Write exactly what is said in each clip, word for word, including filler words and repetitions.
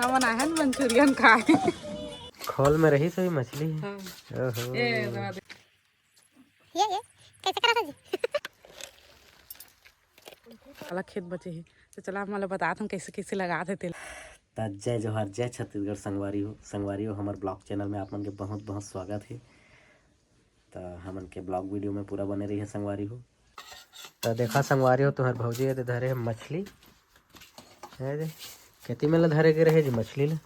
हमन आए हन मंचूरियन खाए। खोल में रही सही मछली। हाँ। ओहो। ये, ये कैसे करा था जी? अलग खेत बचे हे, तो चला आप मन ल बतात हन कैसे कैसे लगात हे तेला। त जय जोहार, जय छत्तीसगढ़ संगवारी हो। संगवारी हो, हमर ब्लॉग चैनल में आप मन के बहुत बहुत स्वागत हे। त हमन के ब्लॉग वीडियो में पूरा बने रही है संगवारी हो। त देखा संगवारी हो, तुम्हार भौजी ये दे धरे है मछली। है दे, केती में ल धरे के रहे जी मछली ल?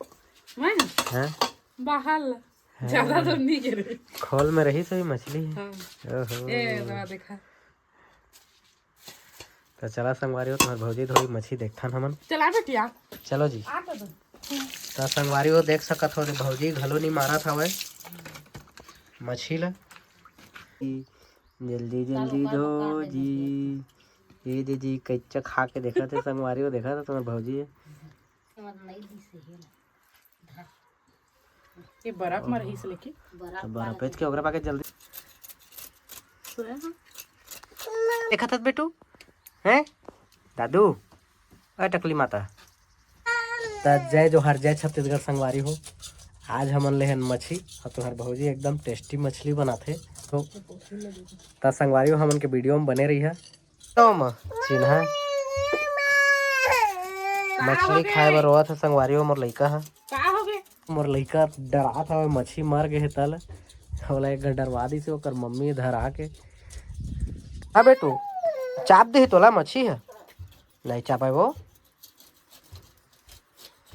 मैं? हाँ? बाहर ल। हाँ। ज्यादा तो नहीं गिरे। खोल में रही सही मछली। हाँ। ओहो। ए, बा देखा। त चला संगवारी हो, तुम्हार भौजी धोई मछली देखथन हमन। चला बेटिया। चलो जी। आ तो दो। त संगवारी हो, देख सकत हो, भौजी घलो नहीं मारत हवय मछली ल। जल्दी जल्दी धो जी। ये दे जी, कच्चा खा के देखत हे संगवारी हो, देखत हे तुम्हार भौजी। ये बर्फ में रहीस लेकिन। तो बर्फ पेच के ओकरा पाके जल्दी। सोया हाँ। देखत हस बेटू? हैं? दादू? अ टकली माता। त जय जोहार, जय छत्तीसगढ़ संगवारी हो। आज हमन लेहन मछली और तुम्हार भौजी एकदम टेस्टी मछली बनाथे। तो त संगवारी हो, हमन के वीडियो में बने रही है। तो म चिन्हा मछली खाए बर रोवत हे संगवारी हो, मोर लइका ह। का हो गे? मोर लइका डरात हवे, मछली मर गे हे तल। ओला एक घर डरवा दिस हे ओकर मम्मी धरा के। हाँ बेटू, चाप दे तोला मछली ह। नहीं चापे वो।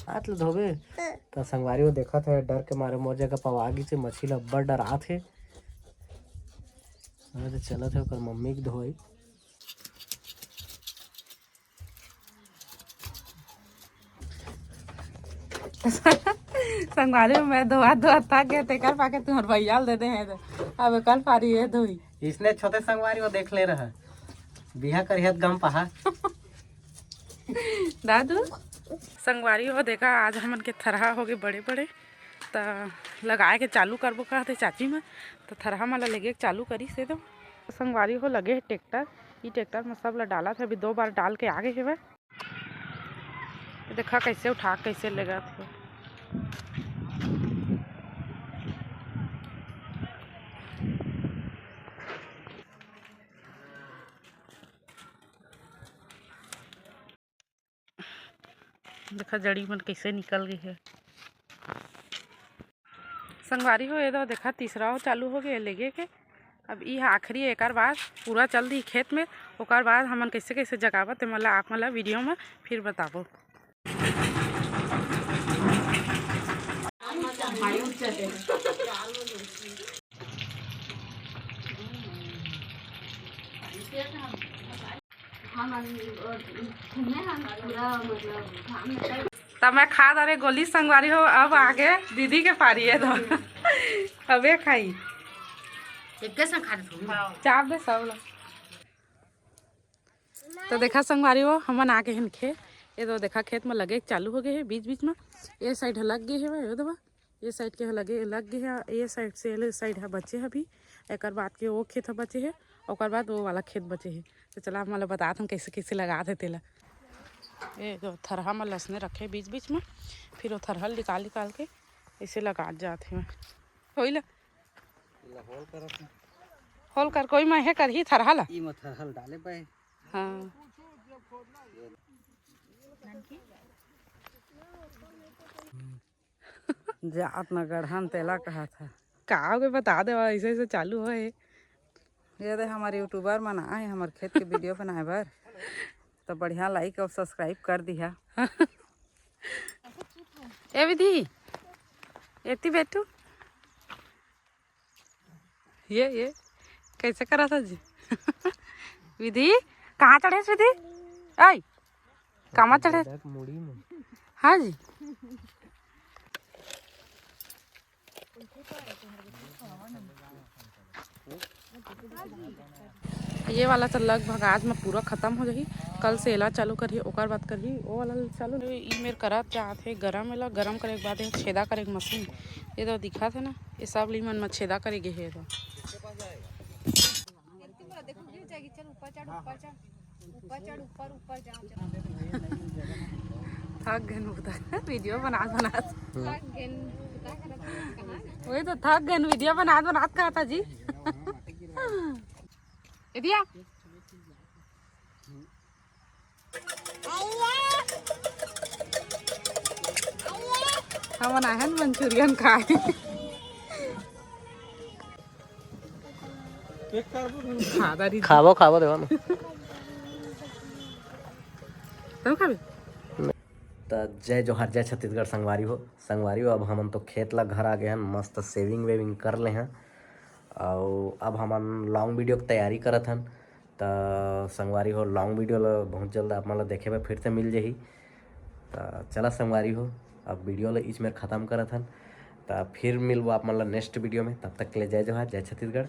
हाथ ल धोबे। त संगवारी हो देखत हे, डर के मारे मोर जगह पवा गिस हे, मछली ल अब्बड़ डरात हे। अरे चलत हे ओकर मम्मी के धोई। संगवारी हो, मैं धोआ धोआ थक गे, तेकर पाके तुम्हार भैया ल दे दे हे। अब एकर पारी हे धोई। इसने छोटे संगवारी हो देख ले रहा, बिहा करिहत गम पहा। दादू, संगवारी हो देखा, आज हमन के थरहा हो गे बड़े बड़े, त लगाए के चालू करबो कहत हे चाची मन। त थरहा मन ला लेगे के चालू करिस हे तो। संगवारी हो लगे हे ट्रैक्टर, ई ट्रैक्टर में सब ला डालत हे, अभी दो बार डाल के आ गे हेवय। देखा कैसे उठा के कैसे लेगत हे। देखा जड़ी मन कैसे निकल गई है। संगवारी हो, ये दो देखा तीसरा हो चालू हो गए लेगे के। अब ई आखिरी, एकर बाद पूरा चल दी खेत में। ओकर बाद हमन कैसे कैसे जगाबो ते मन ला आप मन ला वीडियो में फिर बताबो। हम अन-, घूमे हम पूरा, मतलब, घाम में तब मैं खा डारे गोली संगवारी हो, अब आगे दीदी के पारी है तो। अबे खाई। एक कैसे खा रहे तुम? चाप दे सब ला। तो देखा संगवारी हो, हमन आगे हन खेत। ये तो देखा खेत में लगे चालू हो गए है बीच बीच में। ये साइड लग गए है, ये देखा। ये साइड के ह लगे, लग गे हे, ये साइड से, ये साइड ह बचे हे अभी, एकर बाद के वो खेत ह बचे हे, ओकर बाद वो वाला खेत बचे हे। तो चला, आप मन ला बतात हन कैसे कैसे लगात हे तेला। ये दो थरहा म लसने रखे बीच बीच में, फिर वो थरहा ल निकाल निकाल के ऐसे लगात जात हे। होई ला? इला होल करत हे। होल कर, कोई मैं हे करही थरहा ला। ई म थरहा ल डाले पाए। हाँ। जात न गढ़न तेला कहत हे। का हो गए बता दे, ऐसे ऐसे चालू हो हे। ये दे हमर यूट्यूबर मन आए हमर खेत के वीडियो बनाए बर, तो बढ़िया लाइक और सब्सक्राइब कर दिहा। ए विधि, एती बेटू। ये, ये, कैसे करा था जी? विधि, कहाँ चढ़े विधि? आई, कामा चढ़े? मुड़ी में। हाँ जी। ये वाला तो लगभग आज में पूरा खत्म हो जाही, कल से एला चालू करही, ओकर बाद करही वो वाला चालू। ई मेर करत जात हे गरम, एला गरम करे के बाद ये छेदा करे के मशीन, ये तो दिखत हे ना, ये सब ली मन में छेदा करे गे हे तो। देखो, गिर जाएगी। चल, ऊपर चढ़, ऊपर चढ़, ऊपर चढ़, ऊपर, ऊपर जा, चल। थक गए वीडियो बनात बनात। वही तो, थक गए वीडियो बनात बनात कहा था जी। ए दिया, हमन आए हन मंचूरियन खाए। खाबो खाबो, देखो ना। तब खाबे। त जय जोहार, जय छत्तीसगढ़ संगवारी हो। संगवारी हो, अब हमन तो खेत ला घर आ गए हन, मस्त सेविंग वेविंग कर ले हन। अउ अब हमन लॉन्ग वीडियो के तैयारी करत हन। त संगवारी हो, लॉन्ग वीडियो ला बहुत जल्द आप मन ला देखे बर फिर से मिल जाही। त चला संगवारी हो, अब वीडियो ला इच मेर खत्म करत हन। त फिर मिलबो आप मन ला नेक्स्ट वीडियो में। तब तक के लिए जय जोहार, जय छत्तीसगढ़।